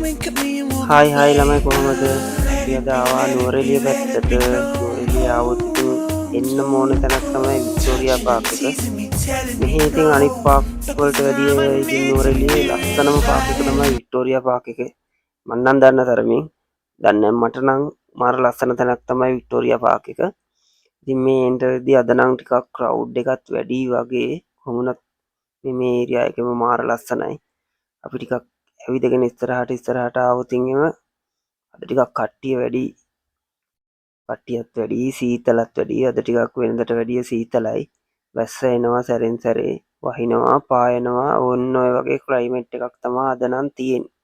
Hi hi ළමයි, කොහොමද? අපි අද ආවා නුවරඑළිය පැත්තට. නුවරඑළිය ආවොත් ඉතින් එන්නම ඕන තැනක් තමයි වික්ටෝරියා පාක් එක. මෙහි ඉතින් අනිත් පාක් වලට වැඩිය ඉතින් නුවරඑළියේ ලස්සනම පාක් එක තමයි වික්ටෝරියා පාක් එක. මං නම් දන්න තරමින් දන්නේ මට නම් මාර ලස්සන තැනක් තමයි වික්ටෝරියා පාක් එක. ඉතින් මේ එන්ටර් වෙද්දී අද නම් ටිකක් ක්‍රවුඩ් එකත් වැඩි වගේ. කොහොම වුණත් මේ ඒරියා එකම මාර ලස්සනයි. අපි ටිකක් ඇවිදගෙන ඉස්සරහට ඉස්සරහට ආවොත් එහෙම අද ටිකක් කට්ටිය වැඩි. කට්ටියත් වැඩි, සීතලත් වැඩි. අද ටිකක් වෙනදට වැඩිය සීතලයි. වැස්ස එනවා සැරෙන් සැරේ, වහිනවා, පායනවා. ඔන්න ඔය වගේ ක්ලයිමේට් එකක් තමයි අද නම් තියෙන්නේ.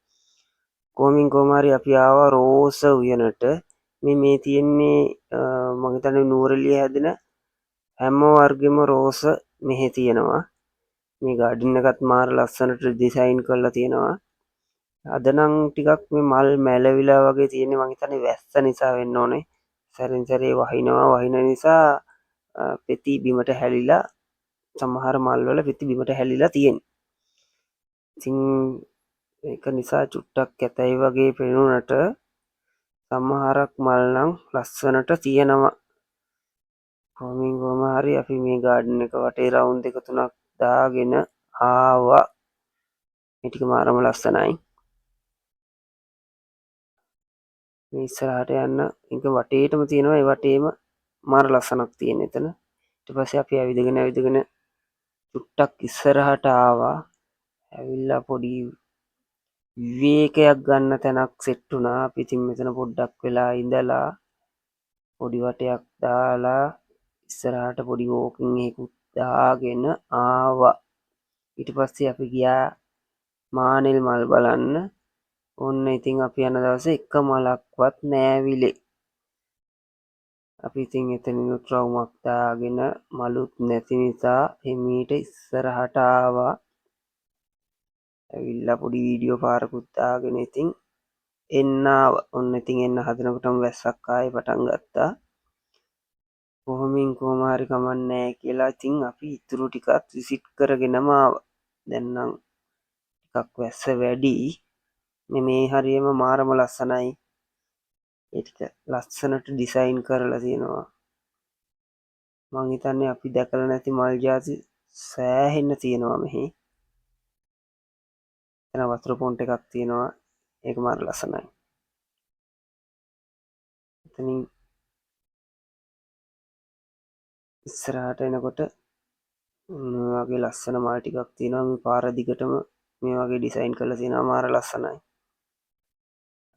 කොහොමින් කොහොම හරි අපි ආවා රෝස උයනට. මේ මේ තියෙන්නේ මං හිතන්නේ නුවරඑළිය හැදෙන හැම වර්ගෙම රෝස මෙහෙ තියෙනවා. මේ ගාඩන් එකත් මාර ලස්සනට ඩිසයින් කරලා තියෙනවා. අද නම් ටිකක් මේ මල් මැලවිලා වගේ තියෙන්නේ. මං හිතන්නේ වැස්ස නිසා වෙන්න ඕනේ. සැරෙන් සැරේ වහිනවා. වහින නිසා පෙති බිමට හැලිලා, සමහර මල් වල පෙති බිමට හැලිලා තියෙන්නේ. ඉතින් ඒක නිසා චුට්ටක් කැතයි වගේ පෙනුනට සමහරක් මල් නම් ලස්සනට තියෙනවා. කොහොමින් කොහොම හරි අපි මේ ගාඩන් එක වටේ රවුන්ඩ් දෙක තුනක් දාගෙන ආවා. මේ ටික මාරම ලස්සනයි. මේ ඉස්සරහට යන්න ඒක වටේටම තියෙනවා. ඒ වටේම මාර ලස්සනක් තියෙන එතන. ඊට පස්සේ අපි ඇවිදගෙන ඇවිදගෙන චුට්ටක් ඉස්සරහට ආවා. ඇවිල්ලා පොඩි විවේකයක් ගන්න තැනක් සෙට් වුණා. අපි ඉතින් මෙතන පොඩ්ඩක් වෙලා ඉඳලා පොඩි වටයක් දාලා ඉස්සරහට පොඩි වෝකින් එකකුත් දාගෙන ආවා. ඊට පස්සේ අපි ගියා මානෙල් මල් බලන්න. ඔන්න ඉතින් අපි යන දවසේ එක මලක්වත් නෑ විලේ. අපි ඉතින් එතනිනුත් රවුමක් දාගෙන මලුත් නැති නිසා හිමීට ඉස්සරහට ආවා. ඇවිල්ලා පොඩි වීඩියෝ පාරකුත් දාගෙන ඉතින් එන්න ආවා. ඔන්න ඉතින් එන්න හදනකොටම වැස්සක් ආයේ පටන් ගත්තා. කොහොමින් කොහොම හරි කමක් නෑ කියලා ඉතින් අපි ඉතුරු ටිකත් විසිට් කරගෙනම ආවා. දැන් නම් ටිකක් වැස්ස වැඩි. මේ හරියම මාරම ලස්සනයි. ඒ ටික ලස්සනට ඩිසයින් කරලා තියෙනවා. මං හිතන්නේ අපි දැකලා නැති මල් ජාති සෑහෙන්න තියෙනවා මෙහි. එතන වතුර පොන්ට් එකක් තියෙනවා. ඒක මාර ලස්සනයි. එතනින් ඉස්සරහට එනකොට මේ වගේ ලස්සන මල් ටිකක් තියෙනවා. මේ පාර දිගටම මේ වගේ ඩිසයින් කරලා තියෙනවා. මාර ලස්සනයි.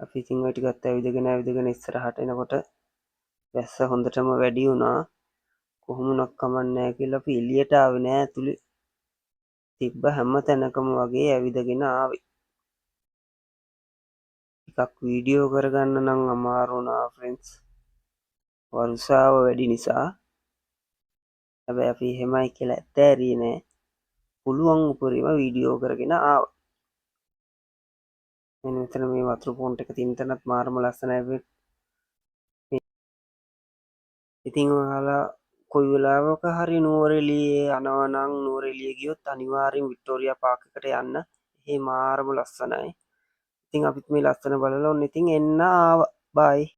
අපි ඉතින් ඔය ටිකත් ඇවිදගෙන ඇවිදගෙන ඉස්සරහට එනකොට වැස්ස හොඳටම වැඩි වුණා. කොහොම වුණත් කමක් නෑ කියලා අපි එළියට ආවේ නෑ. ඇතුලේ තිබ්බ හැම තැනකම වගේ ඇවිදගෙන ආවේ. ටිකක් වීඩියෝ කරගන්න නම් අමාරු වුණා ෆ්‍රෙන්ඩ්ස්, වරුසාව වැඩි නිසා. හැබැයි අපි එහෙමයි කියලා ඇත්තෑරියේ නෑ. පුළුවන් උපරිම වීඩියෝ කරගෙන ආවා. මෙන්න මෙතන මේ වතුර පොන්ට් එක තියෙන තැනත් මාරම ලස්සනයි. ඉතින් ඔයාලා කොයි වෙලාවක හරි නුවරඑළියේ යනවා නම්, නුවරඑළිය ගියොත් අනිවාර්යෙන් වික්ටෝරියා පාක් එකට යන්න. එහෙ මාරම ලස්සනයි. ඉතින් අපිත් මේ ලස්සන බලලා ඔන්න ඉතින් එන්න ආවා. බයි.